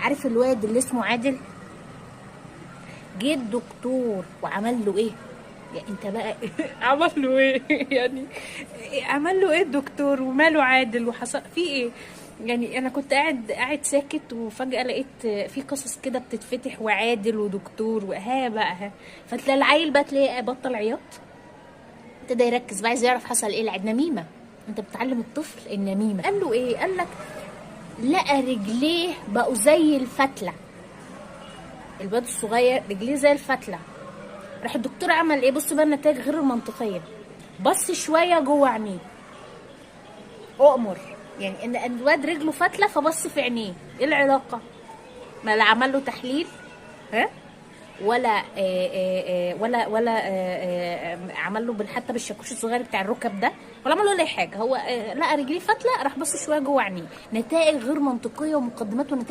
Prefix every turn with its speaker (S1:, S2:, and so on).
S1: عارف الواد اللي اسمه عادل؟ جه الدكتور وعمل له ايه؟ يا انت بقى عمل له ايه؟ يعني عمل له ايه الدكتور وماله عادل وحصل في ايه؟ يعني انا كنت قاعد ساكت، وفجأة لقيت في قصص كده بتتفتح، وعادل ودكتور وها بقى ها. فتلاقي العيل بقى تلاقيه بطل عياط، ابتدى يركز بقى، عايز يعرف حصل ايه. العيد نميمة، انت بتعلم الطفل النميمة. قال له ايه؟ قال لك لقى رجليه بقوا زي الفتلة، الواد الصغير رجليه زي الفتلة. راح الدكتور عمل ايه؟ بص بقى النتائج غير المنطقية، بص شوية جوه عينيه، اؤمر يعني ان الواد رجله فتلة فبص في عينيه، ايه العلاقة؟ ما لا عمل له تحليل، ها، ولا ولا عمل له حتى بالشاكوش الصغير بتاع الركب ده، ولا عمل له ولا اي حاجة. هو لقى رجليه فتله، راح بص شوية جوه عينيه. نتائج غير منطقية ومقدمات ونتائج